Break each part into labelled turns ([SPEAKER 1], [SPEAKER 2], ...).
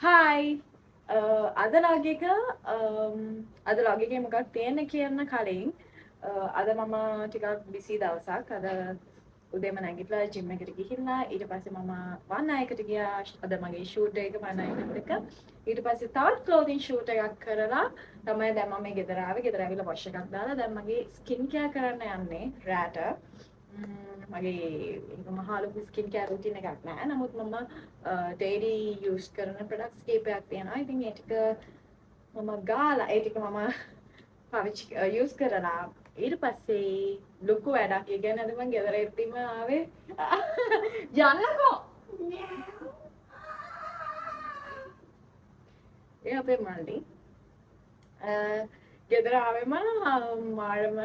[SPEAKER 1] Hi, අද log එක, අද ලොග් එකේ මොකක්ද තියෙන්නේ කියන්න කලින්, අද මම ටිකක් බිසි දවසක්. අද උදේම නැගිටලා ජිම් එකට ගිහිල්ලා ඊට පස්සේ මම වන්නායකට ගියා. අද මගේ ෂූට් එක වන්නායකත් එක්ක. ඊට පස්සේ තවත් ක්ලෝතින් ෂූට් එකක් කරලා තමයි දැන් මම මේ ගෙදර ආවේ. ගෙදර ඇවිල්ලා වොෂ් එකක් දාලා දැන් මගේ ස්කින් කෙයාර් කරන්න යන්නේ රැට. මගේ ඒක මහා ලොකු ස්කින් කෙයාර් රුටීන් එකක් නෑ. නමුත් මම ඩේලි යූස් කරන ප්‍රොඩක්ට්ස් කීපයක් තියෙනවා. ඉතින් ඒ ටික මම ගාලා, ඒ ටික මම පාවිච්චි යූස් කරලා ඊට පස්සේ ලොකු වැඩක්. ඒ කියන්නේ අද මං ගෙදර එද්දිම ආවේ යන්නකෝ. ඒ අපේ මල්ලි. ගෙදර ආවෙම මාරම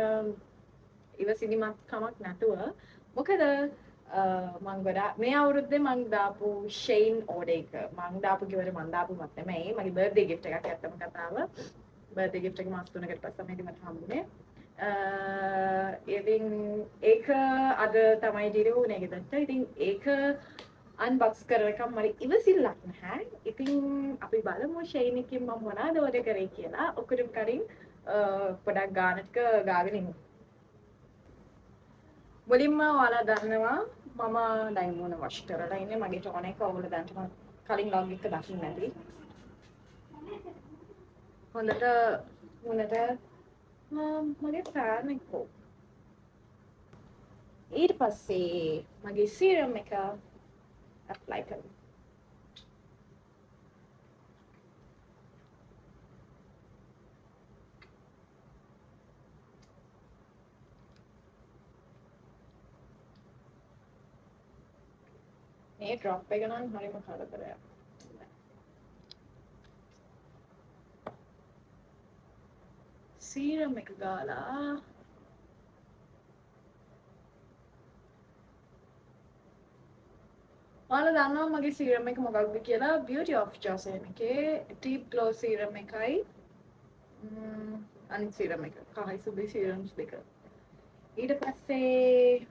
[SPEAKER 1] ඉවසිලිමත් කමක් නැතුව, මොකද මං ගොඩාක් මේ අවුරුද්දේ මං දාපු ෂෙයින් ඕඩර් එක, මං දාපු කිව්වට මං දාපුවත් නෙමෙයි, මගේ බර්ත්ඩේ ගිෆ්ට් එකක්. ඇත්තම කතාව බර්ත්ඩේ ගිෆ්ට් එක මාස 3කට පස්සේ තමයි ඉතින් මට හම්බුනේ. ඉතින් ඒක අද තමයි ඩිලිවර් වුණේ ගෙදරට. ඉතින් ඒක අන්බොක්ස් කරනකම් මට ඉවසිල්ලක් නැහැ. ඉතින් අපි බලමු ෂෙයින් එකකින් මම මොනවද ඕඩර් කරේ කියලා. ඔක්කොටම කලින් පොඩක් ගාන ටික ගාගෙන ඉමු. මුලින්ම ඔයාලා දන්නවා මම දැන් මොන වොෂ් කරලා ඉන්නේ. මගේ ටෝන් එක ඔයගොල්ලෝ දැනටම කලින් ලොග් එක දකින්න ඇති. හොඳට මුණට මගේ ෆෑන් එක කො. ඊට පස්සේ මගේ සීරම් එක ඇප්ලයි කරමු. මේ ඩ්‍රොප් එක නම් හරිම කරදරයක්. සීරම් එක ගාලා ඔයාලා දන්නවා මගේ සීරම් එක මොකක්ද කියලා. Beauty of Joseon එකේ Deep Glow serum එකයි අනිත් සීරම් එක, කහයි සුදුයි සීරම්ස් දෙක. ඊට පස්සේ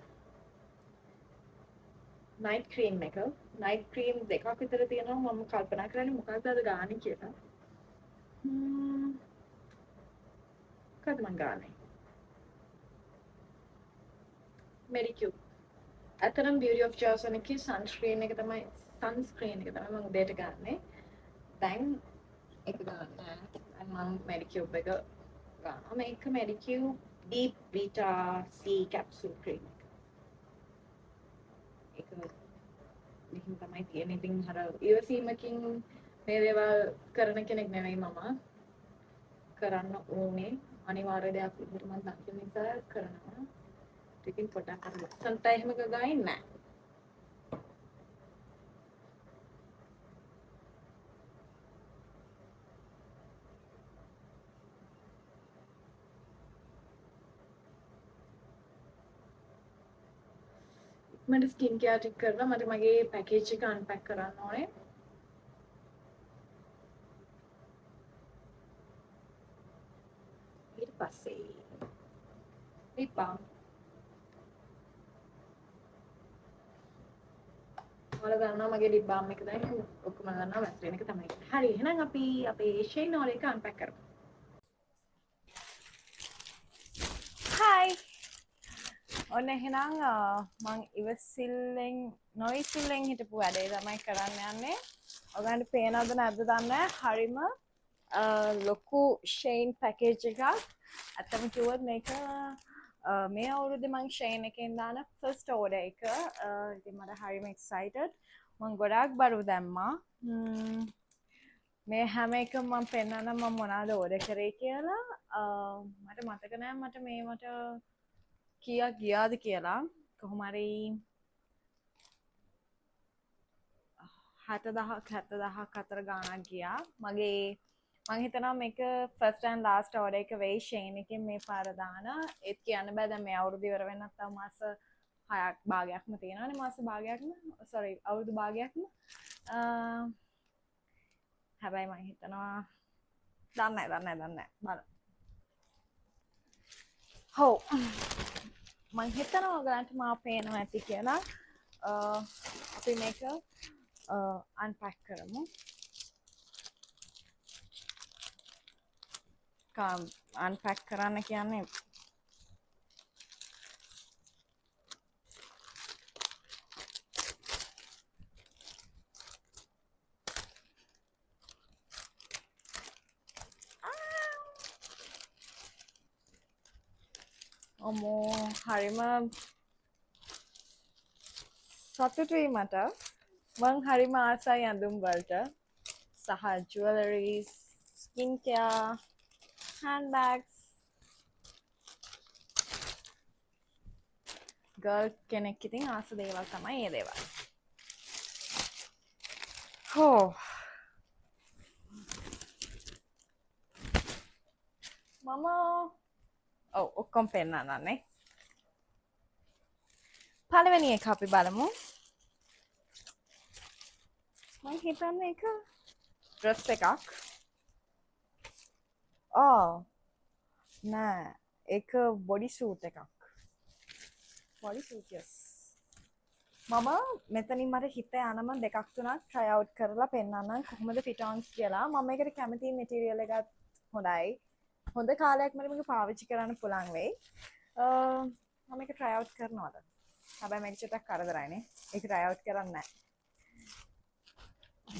[SPEAKER 1] නයිට් ක්‍රීම් එක, නයිට් ක්‍රීම් දෙකක් විතර තියෙනවා. මම කල්පනා කරන්නේ මොකක්ද අද ගානේ කියලා. මොකක්ද මං ගානේ? Medicube. ඇත්තටම Beauty of Joseon එකේ සන්ස්ක්‍රීන් එක තමයි, සන්ස්ක්‍රීන් එක තමයි මං උදේට ගන්නෙ. දැන් ඒක ගන්න නෑ. දැන් මං Medicube එක ගන්නවා. මේක Medicube Deep Vita C capsule cream එක. ඒක මෙහෙම තමයි තියෙන්නේ. ඉතින් අර ඉවසීමකින් මේ දේවල් කරන කෙනෙක් නෙවෙයි මම. කරන්න ඕනේ අනිවාර්ය දෙයක් විදිහට මම දකින නිසා කරනවා. ඉතින් පොඩ්ඩක් අර ලස්සනට එහෙම ගගායින් නෑ. මට ස්කින් කෙයාර් ටික කරලා මට මගේ පැකේජ් එක අන්පැක් කරන්න ඕනේ. ඊට පස්සේ ලිප් බාම්. ඔයාලා දන්නවා මගේ ලිප් බාම් එක දැන් ඔක්කොම දන්නවා වැස්ලින් එක තමයි. හරි, එහෙනම් අපි අපේ ෂෙයින් ඕඩර් එක අන්පැක් කරමු.
[SPEAKER 2] හායි. ඔන්න එහෙනම් මං ඉවසිල්ලෙන් නොයිසිල්ලෙන් හිටපු වැඩේ තමයි කරන්න යන්නේ. ඔයගන්ට පේනවද නැද්ද දන්නේ නැහැ. හරිම ලොකු ෂෙයින් පැකේජ් එකක්. ඇත්තම කිව්වොත් මේක මේ අවුරුද්දේ මං ෂෙයින් එකෙන් දාන ෆස්ට් ඕඩර් එක. ඉතින් මට හරිම එක්සයිටඩ්. මං ගොඩාක් බරු දැම්මා. මේ හැම එකම මං පෙන්නන්නම් මං මොනවද ඕඩර් කරේ කියලා. මට මතක නෑ මට මේ මට කීයක් ගියාද කියලා. කොහොම හරි 60000ක් අතර ගාණක් ගියා. මං හිතනවා මේක ෆස්ට් ඇන්ඩ් ලාස්ට් ඕඩර් එක වෙයි ෂෙයින් එකෙන් මේ පාර දාන. ඒත් කියන්න බෑ, දැන් මේ අවුරුදු ඉවර වෙන්නත් තව මාස 6ක් භාගයක්ම තියෙනවානේ. මාස භාගයක්ම, සෝරි, අවුරුදු භාගයක්ම. හැබැයි මං හිතනවා දන්නේ නෑ, දන්නේ නෑ, දන්නේ නෑ. බලමු. හොව්. මං හිතනවා ඔයගලන්ට මාව පේනවා ඇති කියලා. අපි මේක අන්පැක් කරමු. අන්පැක් කරන්න කියන්නේ. අමෝ, හරිම සතුටුයි මට. මං හරිම ආසයි ඇඳුම් වලට සහ ජුවලරීස්, ස්කින් කෙයාර්, හෑන්ඩ්බෑග්ස්. ගර්ල් කෙනෙක් ඉතින් ආස දේවල් තමයි ඒ දේවල්. හෝ, මම ඔව් ඔක්කොම පෙන්නන්නන්නේ. පළවෙනි එක අපි බලමු. මං හිතන්නේ ඒක ඩ්‍රෙස් එකක්. ආ නෑ, ඒක බොඩි සූට් එකක්. Body suit, yes. මම මෙතනින් මට හිත යනම දෙකක් තුනක් try out කරලා පෙන්නන්නම් කොහොමද fit ons කියලා. මම මේකට කැමති මැටීරියල් එකත් හොඳයි. හොඳ කාලයක් මට මේක පාවිච්චි කරන්න පුළුවන් වෙයි. මම මේක try out කරනවද? හැබැයි මේක චුට්ටක් කරදරයිනේ. ඒක try out කරන්නේ නෑ.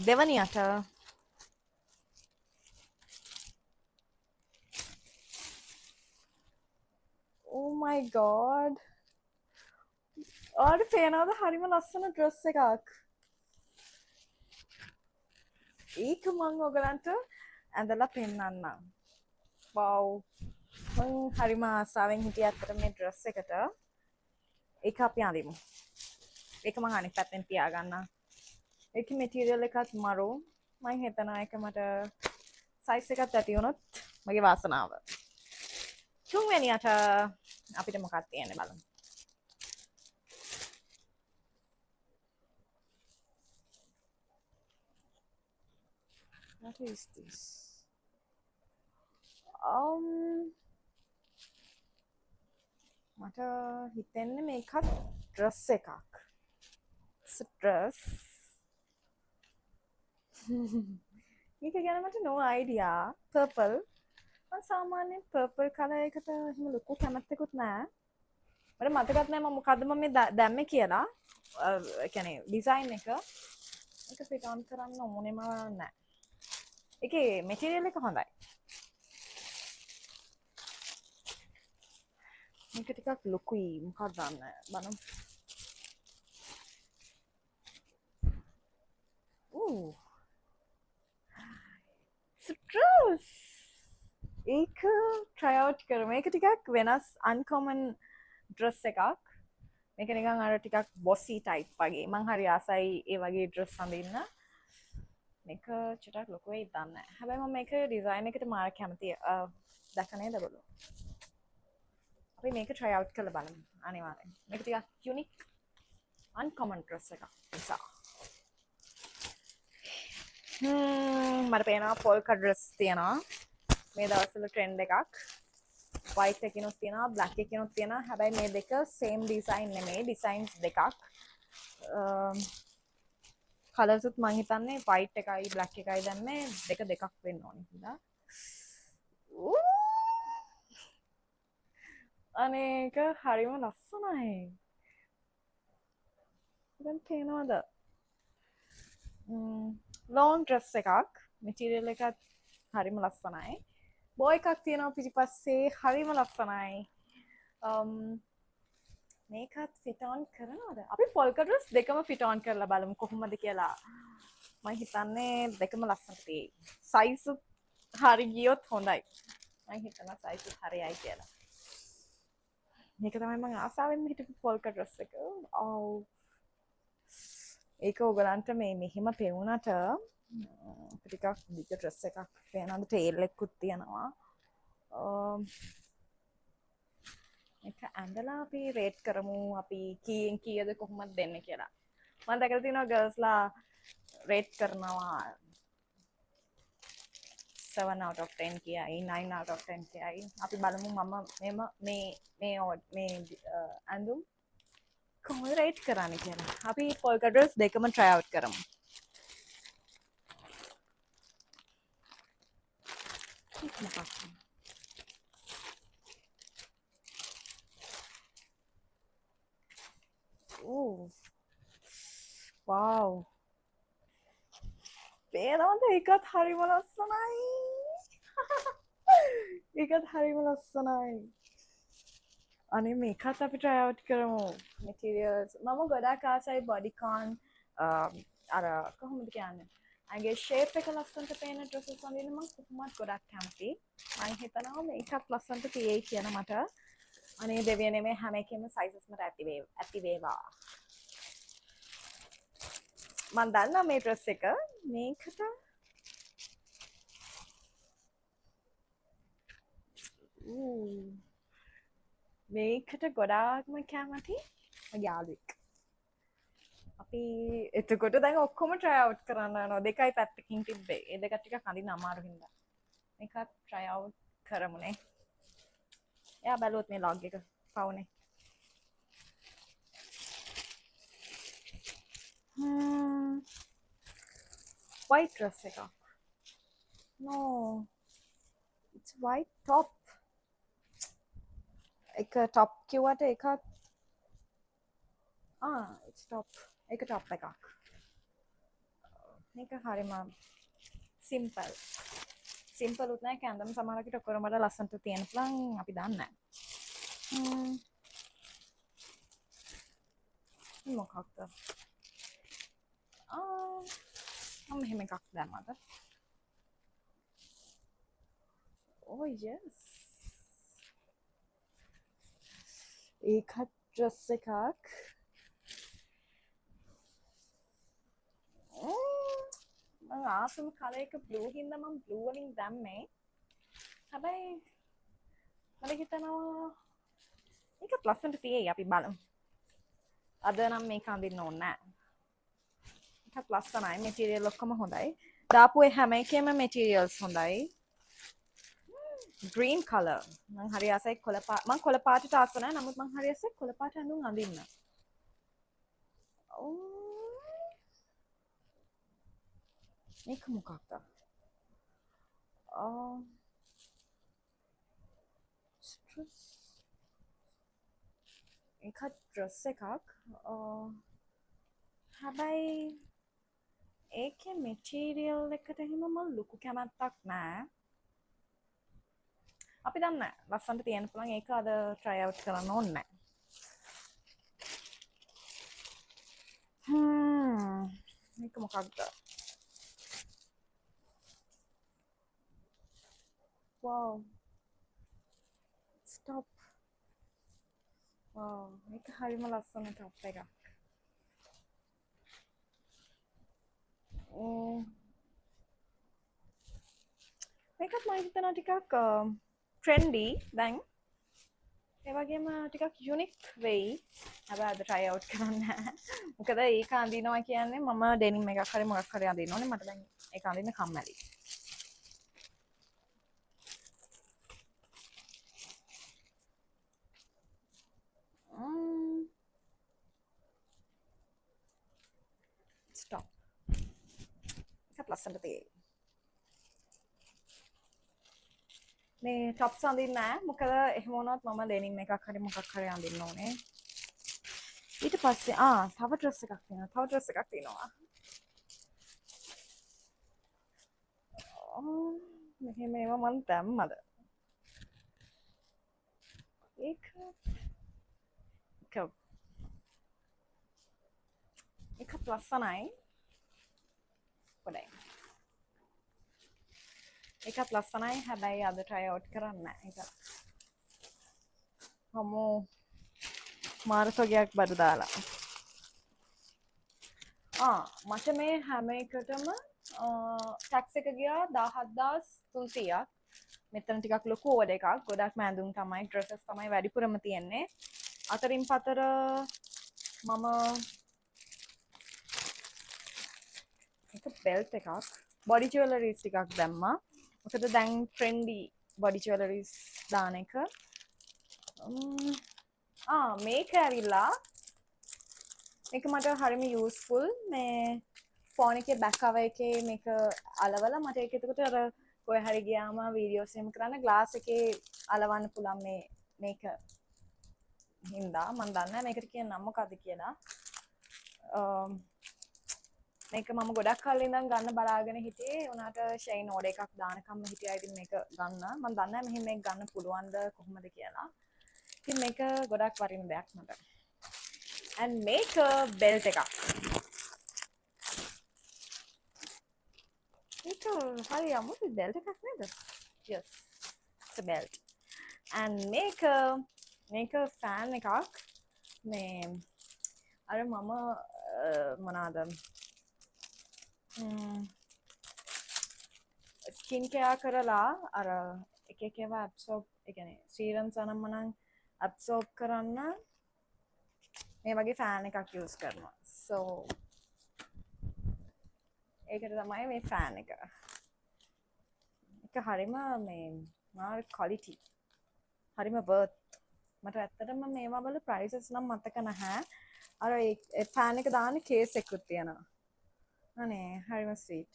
[SPEAKER 2] දෙවනියට Oh my god. ඔයාලට පේනවද හරිම ලස්සන ඩ්‍රෙස් එකක්. ඒක මං ඔයගලන්ට ඇඳලා පෙන්නන්නම්. වව්. මං හරිම ආසාවෙන් හිටියේ ඇත්තට මේ ඩ්‍රෙස් එකට. ඒක අපි අඳිමු. ඒක මං අනිත් පැත්තෙන් තියාගන්නම්. ඒකේ මැටීරියල් එකත් මරු. මං හිතනවා ඒක මට සයිස් එකත් ඇති වුණොත් මගේ වාසනාව. තුන්වෙනියට අපිට මොකක්ද තියෙන්නේ බලමු. What is this? මට හිතෙන්නේ මේකත් ඩ්‍රෙස් එකක්. It's a dress. මේක ගැන මට no idea. Purple. මං සාමාන්‍යයෙන් purple color එකට එහෙම ලොකු කැමැත්තකුත් නෑ. මට මතකත් නෑ මම මොකද්ද මම මේ දැම්මේ කියලා. ඒ කියන්නේ ඩිසයින් එක. ඒක fit on කරන්න ඕනෙම නෑ. ඒකේ මැටීරියල් එක හොඳයි. මේක ටිකක් ලොකුයි. මොකක්ද දන්නේ බලමු. Ooh. It's a dress. ඒක try out කරමු. මේක ටිකක් වෙනස් uncommon dress එකක්. මේක නිකන් අර ටිකක් bossy type වගේ. මං හරි ආසයි ඒ වගේ dress අඳින්න. මේක චුට්ටක් ලොකු වෙයි දන්නේ නැහැ. හැබැයි මම මේක ඩිසයින් එකට මාර කැමතියි. දැක නේද ඔයගොල්ලෝ? අපි මේක try out කරලා බලමු අනිවාර්යෙන්. මේක ටිකක් unique uncommon dress එකක් නිසා. මට පේනවා polka dress තියෙනවා. මේ දවස්වල ට්‍රෙන්ඩ් එකක්. white එකකිනුත් තියෙනවා, black එකකිනුත් තියෙනවා. හැබැයි මේ දෙක same design නෙමෙයි, designs දෙකක්. කලර්ස් උත් මං හිතන්නේ white එකයි black එකයි දැම්මේ දෙක දෙකක් වෙන්න ඕනේ හින්දා. අනේ ඒක හරිම ලස්සනයි. දැන් පේනවද? Long dress එකක්, material එකත් හරිම ලස්සනයි. බෝ එකක් තියෙනවා පිටිපස්සේ, හරිම ලස්සනයි. මේකත් fit on කරනවද? අපි polka dress දෙකම fit on කරලා බලමු කොහොමද කියලා. මං හිතන්නේ දෙකම ලස්සනට තියෙයි. size උත් හරි ගියොත් හොඳයි. මං හිතනවා size උත් හරියයි කියලා. මේක තමයි මං ආසාවෙන්ම හිටපු polka dress එක. ඔව්. ඒක ඔයගලන්ට මේ මෙහෙම පෙවුනට ටිකක් දිග ඩ්‍රෙස් එකක් පේනවද? ටේල් එකකුත් තියෙනවා. මේක ඇඳලා අපි රේට් කරමු, අපි කීයෙන් කීයද කොහොමද දෙන්නේ කියලා. මම දැකලා තියෙනවා ගර්ල්ස්ලා රේට් කරනවා 7 out of 10 කියයි, 9 out of 10 කියයි. අපි බලමු මම මෙම මේ මේ ඇඳුම් කොහොමද රේට් කරන්නේ කියලා. අපි පොල්කා ඩ්‍රෙස් දෙකම try out කරමු. මොකක්ද? ඌ වව්, පේනවද? ඒකත් හරිම ලස්සනයි. ඒකත් හරිම ලස්සනයි. අනේ මේකත් අපි try out කරමු. මැටීරියල්ස් මම ගොඩාක් ආසයි. බොඩිකොන් අර කොහොමද කියන්නේ, ඇගේ ෂේප් එක ලස්සනට පේන ඩ්‍රෙසස් අඳින්න මම කොහොමත් ගොඩක් කැමතියි. මං හිතනවා මේකත් ලස්සනට තියෙයි කියන මට. අනේ දෙවියනේ, මේ හැම එකෙම සයිසස් මට ඇති වේවා. මං දන්නා මේ ඩ්‍රෙස් එක මේකට. ඌ මේකට ගොඩාක්ම කැමති මගේ යාළුවෙක්. අපි එතකොට දැන් ඔක්කොම try out කරන්න යනවා. දෙකයි පැත්තකින් තිබ්බේ. ඒ දෙක ටිකක් අඳින්න අමාරු හින්දා. මේකත් try out කරමුනේ. එයා බැලුවොත් මේ ලොග් එක පවුනේ. White dress එකක්. No. It's white top. එක top කිව්වට එකත් it's top. ඒක top එකක්. මේක හරිම සිම්පල්. සිම්පල් උත් නෑ, ඒක ඇඳම සමහරකට ඔක්කොම වඩා ලස්සනට තියෙන පුළුවන්, අපි දන්නේ නෑ. මොකක්ද? මම මෙහෙම එකක් දැම්මද? Oh yes. ඒකත් ඩ්‍රෙස් එකක්. මං ආසම කලර් එක බ්ලූ හින්දා මං බ්ලූ වලින් දැම්මේ. හැබැයි මට හිතෙනවා ඒකත් ලස්සනට තියෙයි, අපි බලමු. අද නම් මේක අඳින්න ඕනේ නෑ. ඒකත් ලස්සනයි, මැටීරියල් ඔක්කොම හොඳයි. දාපු ඒ හැම එකේම මැටීරියල්ස් හොඳයි. ග්‍රීන් කලර් මං හරි ආසයි කොළ පාට. මං කොළ පාටට ආස නෑ, නමුත් මං හරි ආසයි කොළ පාට ඇඳුම් අඳින්න. මේක මොකක්ද? ඩ්‍රෙස්. ඒකත් ඩ්‍රෙස් එකක්. හැබැයි ඒකේ මැටීරියල් එකට එහෙම මං ලොකු කැමැත්තක් නෑ. අපි දන්නේ නෑ, ලස්සනට තියෙන්න පුළුවන්. ඒක අද try out කරන්න ඕනේ නෑ. මේක මොකක්ද? Wow. Stop. Wow, මේක හරිම ලස්සන টොප් එකක්. මේකත් මම හිතනවා ටිකක් ට්‍රෙන්ඩි දැන්. ඒ වගේම ටිකක් යුනික් වෙයි. හැබැයි අද try out කරන්න නෑ. මොකද ඒක අඳිනවා කියන්නේ මම ඩෙනිම් එකක් හරි මොකක් හරි අඳින්න ඕනේ. මට දැන් ඒක අඳින්න කම්මැලි. ස්ටොප්. ඒකත් ලස්සනට තියෙයි. මේ ටොප්ස් අඳින්න නෑ. මොකද එහෙම වුණොත් මම ඩෙනිම් එකක් හරි මොකක් හරි අඳින්න ඕනේ. ඊට පස්සේ තව ඩ්‍රෙස් එකක් තියෙනවා. තව ඩ්‍රෙස් එකක් තියෙනවා. මෙහෙම ඒවා මං දැම්මද? ඒක එකත් ලස්සනයි. පොඩයි. ඒකත් ලස්සනයි. හැබැයි අද try out කරන්න නෑ. ඒක හමෝ මාර තොගයක් බඩු දාලා. මට මේ හැම එකටම ටැක්ස් එක ගියා 17300ක්. මෙතන ටිකක් ලොකු ඕඩර් එකක්. ගොඩක්ම ඇඳුම් තමයි, ඩ්‍රෙසස් තමයි වැඩිපුරම තියෙන්නේ. අතරින් පතර මම එක බෙල්ට් එකක්, බොඩි ජුවලරිස් ටිකක් දැම්මා. මොකද දැන් ට්‍රෙන්ඩි බොඩි ජුවලරිස් දාන එක. මේක ඇවිල්ලා මේක මට හරිම යූස්ෆුල්. මේ ෆෝන් එකේ බෑක් කවර් එකේ මේක අලවලා මට ඒක එතකොට අර කොහේ හරි ගියාම වීඩියෝස් එහෙම කරන්න ග්ලාස් එකේ අලවන්න පුළුවන්. මේක හින්දා මං දන්නේ නැහැ මේකට කියන නම මොකද්ද කියලා. මේක මම ගොඩක් කල් ඉඳන් ගන්න බලාගෙන හිටියේ. උනාට ෂයින් ඕඩර් එකක් දානකම්ම හිටියා. ඉතින් මේක ගන්න මං දන්නේ නැහැ මෙහෙම මේක ගන්න පුළුවන්ද කොහොමද කියලා. ඉතින් මේක ගොඩක් වටින දෙයක් මට. And මේක බෙල්ට් එකක්. මේක හරි අමුතු බෙල්ට් එකක් නේද? Yes, it's a belt. And මේක මේක ෆෑන් එකක්. මේ අර මම මොනාද ස්කින් කෙයා කරලා අර එක එක ඒවා ඇබ්සෝබ්, ඒ කියන්නේ සීරම්ස් අනම් මනම් ඇබ්සෝබ් කරන්න මේ වගේ ෆෑන් එකක් යූස් කරනවා. So ඒකට තමයි මේ ෆෑන් එක. ඒක හරිම මේ මාර ක්වොලිටි. හරිම වර්ත්. මට ඇත්තටම මේවා වල ප්‍රයිසස් නම් මතක නැහැ. අර ඒ ෆෑන් එක දාන්න කේස් එකකුත් තියෙනවා. අනේ හරිම ස්වීට්.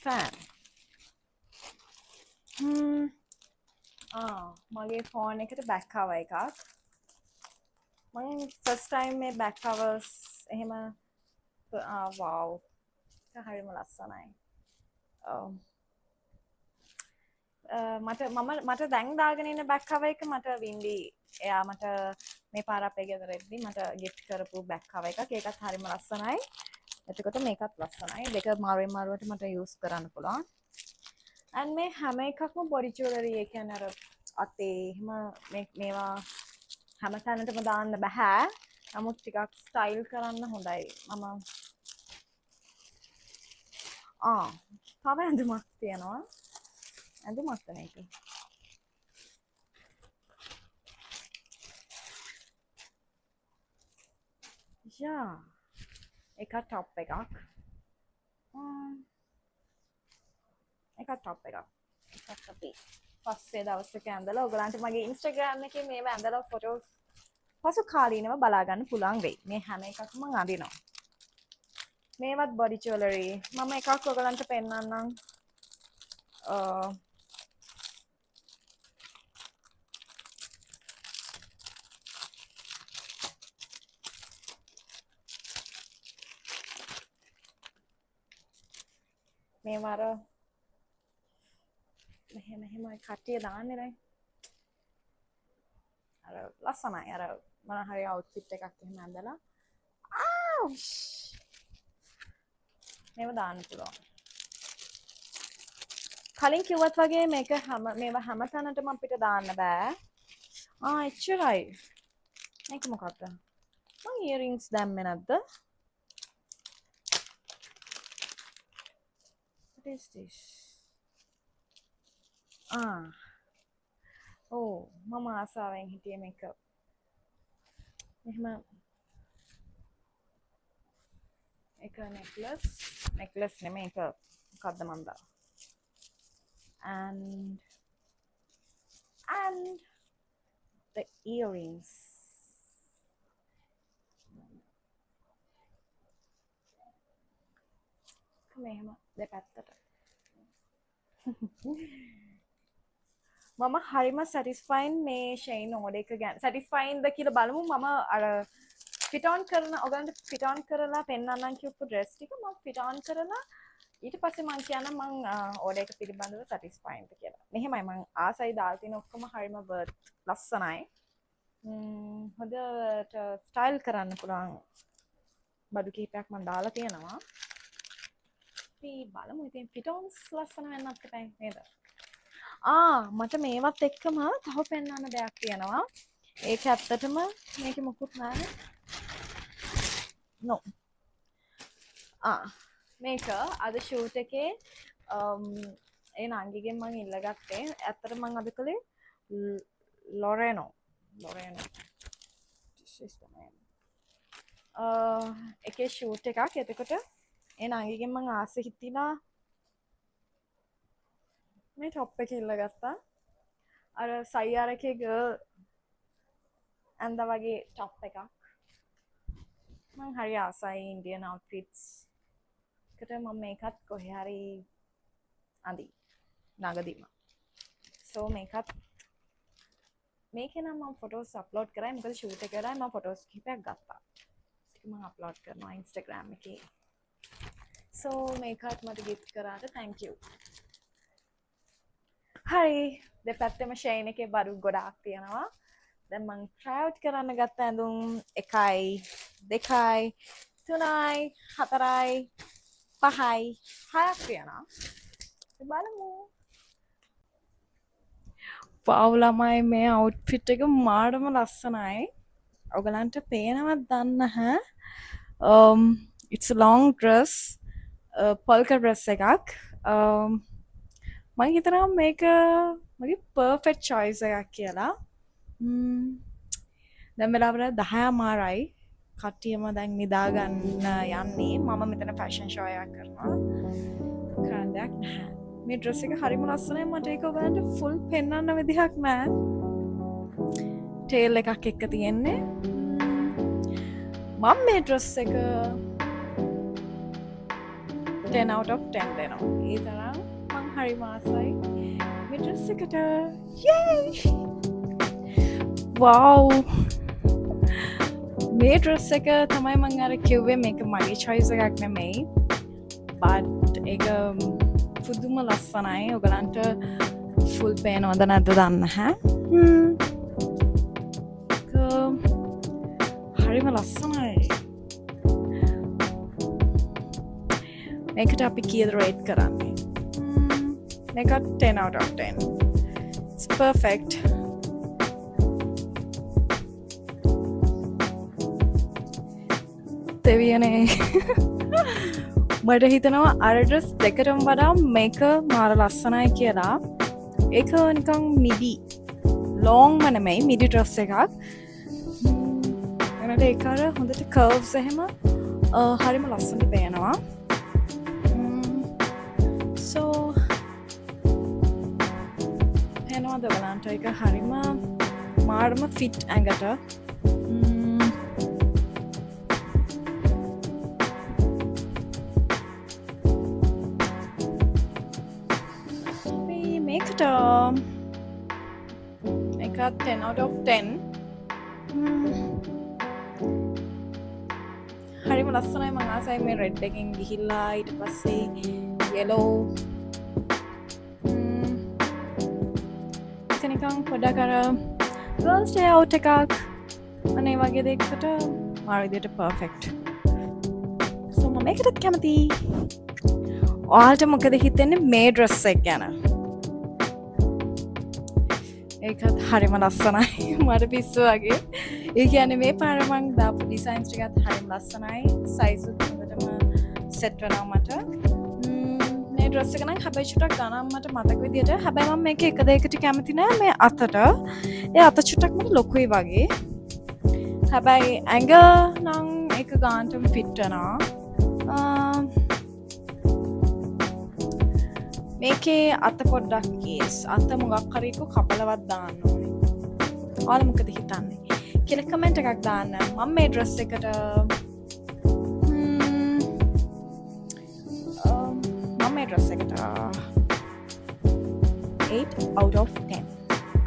[SPEAKER 2] ෆෑන්. මගේ ෆෝන් එකට බැක් කවර් එකක්. මං ෆස්ට් ටයිම් මේ බැක් කවර්ස් එහෙම වව්. ඒක හරිම ලස්සනයි. ඔව්. මට දැන් දාගෙන ඉන්න බැක් කවර් එක මට වින්ඩි එයා මට මේ පාර අපේ ගෙදර එද්දි මට ගිෆ්ට් කරපු බැක් කවර් එකක්. ඒකත් හරිම ලස්සනයි. එතකොට මේකත් ලස්සනයි. දෙක මාරුවෙන් මාරුවට මට යූස් කරන්න පුළුවන්. And මේ හැම එකක්ම බොඩි ජුවලරි, ඒ කියන්නේ අර අතේ එහෙම මේවා හැම තැනටම දාන්න බෑ. නමුත් ටිකක් ස්ටයිල් කරන්න හොඳයි. මම තව ඇඳුමක් තියෙනවා. ඇඳුමක් තමයි ඒක. යා, එක ටොප් එකක්. එක ටොප් එකක්. එකක් අපි පස්සේ දවසක ඇඳලා ඔයගලන්ට මගේ Instagram එකේ මේව ඇඳලා ෆොටෝස් පසු කාලීනව බලා ගන්න පුළුවන් වෙයි. මේ හැම එකක්ම මං අඳිනවා. මේවත් බොඩි ජුවලරි. මම එකක් ඔයගලන්ට පෙන්වන්නම්. මේවා අර මෙහෙම මෙහෙම කට්ටිය දාන්නේ දැන්. අර ලස්සනයි. අර මොන හරි අවුට්ෆිට් එකක් එහෙම ඇඳලා. ආවුෂ්. මේව දාන්න පුළුවන්. කලින් කිව්වත් වගේ මේවා හැම තැනටම අපිට දාන්න බෑ. එච්චරයි. මේක මොකක්ද? මං ඉයරින්ග්ස් දැම්මේ නැද්ද? What is this? ඔව්, මම ආසාවෙන් හිටියේ මේක. මෙහෙම එක නෙක්ලස්, නෙක්ලස් නෙමෙයි, ඒක මොකද්ද මන්දා? And the earrings. මෙහෙම දෙපැත්තට. මම හරිම සැටිස්ෆයින් මේ ෂයින් ඕඩර් එක ගැන. සැටිස්ෆයින්ද කියලා බලමු. මම අර ෆිට් ඔන් කරන ඔයගලන්ට ෆිට් ඔන් කරලා පෙන්වන්නම් කියපු ඩ්‍රෙස් ටික මම ෆිට් ඔන් කරලා ඊට පස්සේ මං කියන්නම් මං ඕඩර් එක පිළිබඳව සැටිස්ෆයින්ද කියලා. මෙහෙමයි මං ආසයි දාලා තියෙන ඔක්කොම හරිම වර්ත් ලස්සනයි. හොඳට ස්ටයිල් කරන්න පුළුවන් බඩු කිහිපයක් මං දාලා තියෙනවා. අපි බලමු ඉතින් ෆිට් ඔන්ස් ලස්සන වෙන්නත් එපා නේද? මට මේවත් එක්කම තව පෙන්වන්න දෙයක් තියෙනවා. ඒක ඇත්තටම මේකේ මොකුත් නෑනේ. No. මේක අද ෂූට් එකේ ඒ නංගිගෙන් මං ඉල්ලගත්තේ. ඇත්තටම මං අද කළේ ලොරෙනෝ. ලොරෙනෝ. This is the name. එකේ ෂූට් එකක්. එතකොට ඒ නංගිගෙන් මං ආස හිතිලා මේ ටොප් එක ඉල්ලගත්තා. අර සයියාර එකේ ගර්ල් ඇඳ වගේ ටොප් එකක්. මං හරි ආසයි ඉන්දියන් අවුට්ෆිට්ස්. එකට මම මේකත් කොහේ හරි අඳි ළඟදීම. සෝ මේකත් මේකේ නම් මම ෆොටෝස් අප්ලෝඩ් කරයි. මොකද ෂූට් එක වෙලාවේ මම ෆොටෝස් කිහිපයක් ගත්තා. ඒක මම අප්ලෝඩ් කරනවා Instagram එකේ. සෝ මේකත් මට ගිෆ්ට් කරාට thank you. හරි, දෙපැත්තෙම ෂේන් එකේ බඩු ගොඩාක් තියෙනවා. දැන් මං try out කරන්න ගත්ත ඇඳුම් 1යි 2යි 3යි 4යි 5යි 6ක් තියෙනවා. අපි බලමු. වව් ළමයි, මේ අවුට්ෆිට් එක මාරම ලස්සනයි. ඔයගලන්ට පේනවද දන්නේ නැහැ. It's a long dress, polka dress එකක්. මං හිතනවා මේක මගේ perfect choice එකක් කියලා. දැන් වෙලාවට 10:00මාරයි. කට්ටියම දැන් නිදා ගන්න යන්නේ. මම මෙතන ෆැෂන් ෂෝ එකක් කරනවා. කරන්න දෙයක් නැහැ. මේ ඩ්‍රෙස් එක හරිම ලස්සනයි. මට ඒක ඔයගලන්ට ෆුල් පෙන්වන්න විදිහක් නෑ. ටේල් එකක් එක්ක තියෙන්නේ. මම මේ ඩ්‍රෙස් එක 10 out of 10 දෙනවා. ඒ තරම් මං හරිම ආසයි මේ ඩ්‍රෙස් එකට. යේයි! වව්! මේ ඩ්‍රෙස් එක තමයි මං අර කිව්වේ මේක මගේ චොයිස් එකක් නෙමෙයි. බට් ඒක පුදුම ලස්සනයි. ඔයගලන්ට ෆුල් පේනවද නැද්ද දන්නේ නැහැ. ඒක හරිම ලස්සනයි. මේකට අපි කීයද රේට් කරන්නේ? මේකත් 10 out of 10. It's perfect. දෙවියනේ, මට හිතෙනවා අර ඩ්‍රෙස් දෙකටම වඩා මේක මාර ලස්සනයි කියලා. ඒක නිකන් මිඩි ලොංම නෙමෙයි, මිඩි ඩ්‍රෙස් එකක්. එනට ඒක අර හොඳට කර්ව්ස් එහෙම හරිම ලස්සනට පේනවා. පේනවද ඔයගලන්ට? ඒක හරිම මාරම ෆිට් ඇඟට. මේකට එකත් 10 out of 10. හරිම ලස්සනයි. මං ආසයි මේ රෙඩ් එකෙන් ගිහිල්ලා ඊට පස්සේ yellow. ඒක නිකන් පොඩක් අර girls day out එකක් අනේ වගේ දෙයකට මාර විදියට perfect. So මම මේකටත් කැමතියි. ඔයාලට මොකද හිතෙන්නේ මේ ඩ්‍රෙස් එක ගැන? ඒකත් හරිම ලස්සනයි. මට පිස්සු වගේ. ඒ කියන්නේ මේ පාර මං දාපු ඩිසයින්ස් ටිකත් හරිම ලස්සනයි. සයිස් උත් හොඳටම සෙට් වෙනවා මට. මේ ඩ්‍රෙස් එක නම් හැබැයි චුට්ටක් ගණන් මට මතක විදියට. හැබැයි මම මේක එක දෙයකට කැමති නෑ මේ අතට. ඒ අත චුට්ටක් මට ලොකුයි වගේ. හැබැයි ඇඟ නම් ඒක ගානටම ෆිට් වෙනවා. මේකේ අත පොඩ්ඩක් කේස්. අත මොකක් හරි එක්ක කපලවත් දාන්න ඕනේ. ඔයාලා මොකද හිතන්නේ කියලා කමෙන්ට් එකක් දාන්න. මම මේ ඩ්‍රෙස් එකට මම මේ ඩ්‍රෙස් එකට 8 out of 10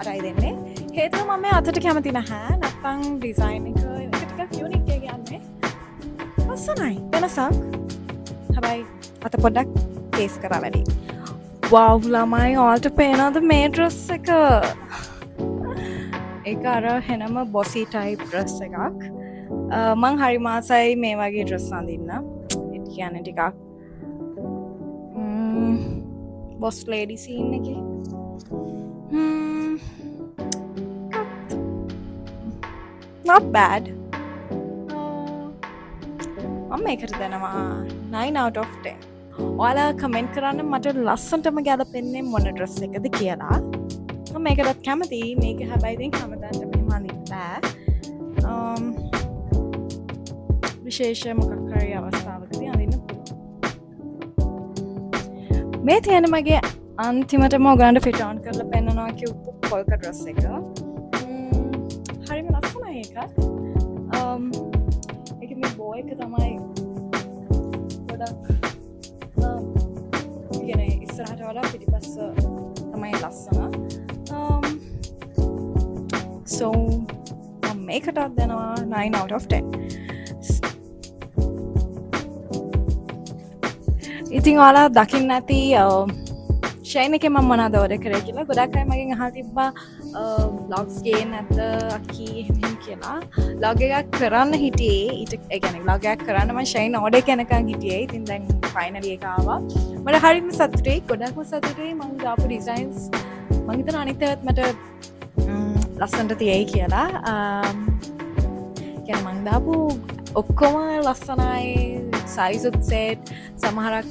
[SPEAKER 2] අරයි දෙන්නේ. හේතුව මම මේ අතට කැමති නැහැ. නැත්තම් ඩිසයින් එක ඒක ටිකක් යුනික් එක කියන්නේ ලස්සනයි වෙනසක්. හැබැයි අත පොඩ්ඩක් කේස් කරා වැඩි. වව් ළමයි, ඔයාලට පේනවද මේ ඩ්‍රෙස් එක? ඒක අර හෙනම බොසි ටයිප් ඩ්‍රෙස් එකක්. මං හරි ආසයි මේ වගේ ඩ්‍රෙස් අඳින්න. ඒ කියන්නේ ටිකක් බොස් ලේඩි සීන් එකේ. Not bad. මම මේකට දෙනවා 9 out of 10. ඔයාලා කමෙන්ට් කරන්න මට ලස්සනටම ගැලපෙන්නේ මොන ඩ්‍රෙස් එකද කියලා. මම මේකටත් කැමතියි. මේක හැබැයි ඉතින් හැමදාම මෙහෙම අඳින්න බෑ. විශේෂ මොකක් හරි අවස්ථාවකදී අඳින්න පුළුවන්. මේ තියෙන මගේ අන්තිමටම ඔයගලන්ට ෆිට් ඔන් කරලා පෙන්නනවා කියපු පොල්ක ඩ්‍රෙස් එක. හරිම ලස්සනයි ඒකත්. ඒක මේ බෝ එක තමයි ගොඩක්, ඒ කියන්නේ ඉස්සරහට වඩා පිටිපස්ස තමයි ලස්සන. So මම මේකටත් දෙනවා 9 out of 10. ඉතින් ඔයාලා දකින්න ඇති ෂයින් එකේ මම මොනවද ඕඩර් කරේ කියලා. ගොඩක් අය මගෙන් අහලා තිබ්බා ව්ලොග්ස් ගේන්න නැද්ද අකි එහෙම එහෙම කියලා. ව්ලොග් එකක් කරන්න හිටියේ. ඊට ඒ කියන්නේ ව්ලොග් එකක් කරන්න මම ෂයින් ඕඩර් කරනකන් හිටියේ. ඉතින් දැන් ෆයිනලි එක ආවා. මට හරිම සතුටුයි, ගොඩක්ම සතුටුයි. මං දාපු ඩිසයින්ස් මං හිතන අනිත් ඒවාත් මට ලස්සනට තියෙයි කියලා. කියන්නේ මං දාපු ඔක්කොම ලස්සනයි, සයිසුත් සෙට්. සමහරක්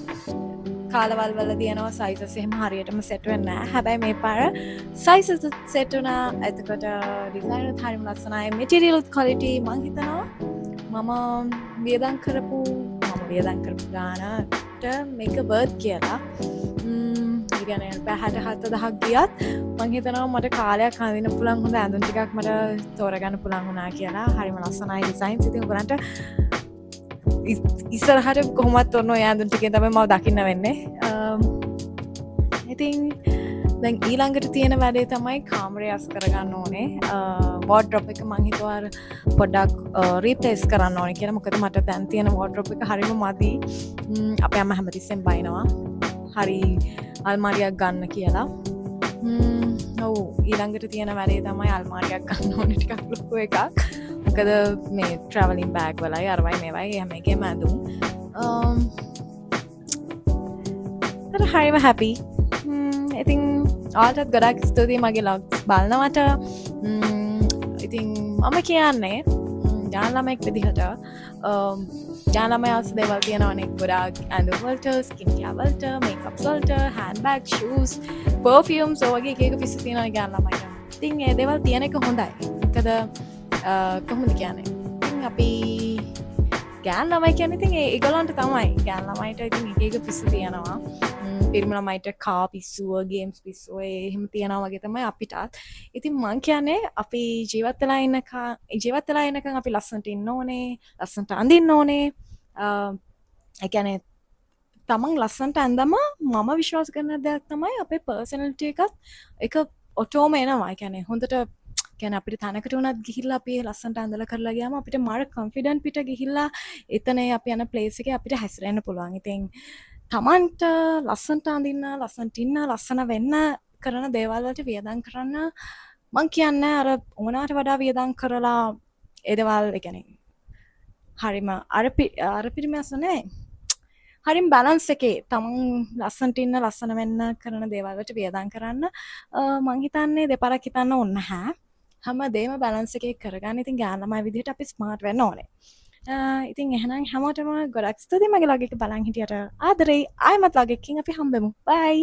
[SPEAKER 2] කාලවල් වල තියෙනවා සයිසස් එහෙම හරියටම සෙට් වෙන්නේ නැහැ. හැබැයි මේ පාර සයිසස් සෙට් වුණා. එතකොට ඩිසයින් උත් හරිම ලස්සනයි, මෙටීරියල් උත් ක්වොලිටි. මං හිතනවා මම වියදම් කරපු ගානට මේක වර්ත් කියලා. ඒ කියන්නේ රුපියල් 67,000ක් ගියත් මං හිතනවා මට කාලයක් අඳින්න පුළුවන් හොඳ ඇඳුම් ටිකක් මට තෝරගන්න පුළුවන් වුණා කියලා. හරිම ලස්සනයි ඩිසයින්ස්. ඉතින් ඔයගලන්ට ඉස්සරහට කොහොමත් ඔන්න ඔය ඇඳුම් ටිකෙන් තමයි මම දකින්න වෙන්නේ. ඉතින් දැන් ඊළඟට තියෙන වැඩේ තමයි කාමරය අස් කරගන්න ඕනේ. වෝඩ්‍රොබ් එක මං හිතුවා අර පොඩ්ඩක් රීප්ලේස් කරන්න ඕනේ කියලා. මොකද මට දැන් තියෙන වෝඩ්‍රොබ් එක හරිම මදි. අපේ අම්මා හැමතිස්සෙම බයිනවා හරි අල්මාරියක් ගන්න කියලා. ඔව්, ඊළඟට තියෙන වැඩේ තමයි අල්මාරියක් ගන්න ඕනේ ටිකක් ලොකු එකක්. මොකද මේ ට්‍රැවලින් බෑග් වලයි අරවයි මේවයි හැම එකේම ඇඳුම්. අර හරිම හැපි. ඉතින් ඔයාලටත් ගොඩක් ස්තුතියි මගේ ව්ලොග්ස් බලනවට. ඉතින් මම කියන්නේ ගාන ළමෙක් විදිහට, ගාන ළමයි ආස දේවල් තියෙනවනේ ගොඩාක්. ඇඳුම් වලට, ස්කින් කෙයාර් වලට, මේකප්ස් වලට, හෑන්ඩ් බෑග්, ෂූස්, පර්ෆියුම්ස් ඔය වගේ එක එක පිස්සු තියෙනවනේ ගාන ළමයිට. ඉතින් ඒ දේවල් තියෙන එක හොඳයි. මොකද කොහොමද කියන්නේ, ඉතින් අපි ගෑන් ළමයි කියන්නේ ඉතින් ඒගොල්ලන්ට තමයි. ගෑන් ළමයිට ඉතින් එක එක පිස්සු තියෙනවා. පිරිමි ළමයිට කා පිස්සුව, ගේම්ස් පිස්සුව එහෙම තියෙනවා වගේ තමයි අපිටත්. ඉතින් මං කියන්නේ අපි ජීවත් වෙලා ඉන්නකන් අපි ලස්සනට ඉන්න ඕනේ, ලස්සනට අඳින්න ඕනේ. ඒ කියන්නේ තමන් ලස්සනට ඇඳම මම විශ්වාස කරන දෙයක් තමයි අපේ පර්සනැලිටි එකත් එක ඔටෝම එනවා. ඒ කියන්නේ හොඳට කියන්නේ අපිට තැනකට වුණත් ගිහිල්ලා අපි ලස්සනට ඇඳලා කරලා ගියාම අපිට මාර කොන්ෆිඩන්ට් පිට ගිහිල්ලා එතන අපි යන ප්ලේස් එකේ අපිට හැසිරෙන්න පුළුවන්. ඉතින් තමන්ට ලස්සනට අඳින්න, ලස්සනට ඉන්න, ලස්සන වෙන්න කරන දේවල් වලට වියදම් කරන්න මං කියන්නේ අර ඕනාට වඩා වියදම් කරලා ඒ දේවල්, ඒ කියන්නේ හරිම අර පිරිමි අස නෙවෙයි. හරිම බැලන්ස් එකේ තමන් ලස්සනට ඉන්න, ලස්සන වෙන්න කරන දේවල් වලට වියදම් කරන්න මං හිතන්නේ දෙපාරක් හිතන්න ඕන නැහැ. හැම දේම බැලන්ස් එකේ කරගන්න. ඉතින් ගෑනු ළමයි විදිහට අපි ස්මාර්ට් වෙන්න ඕනේ. ඉතින් එහෙනම් හැමෝටම ගොඩක් ස්තුතියි මගේ ව්ලොග් එක බලන් හිටියට. ආදරෙයි. ආයෙමත් ව්ලොග් එකකින් අපි හම්බෙමු. බයි.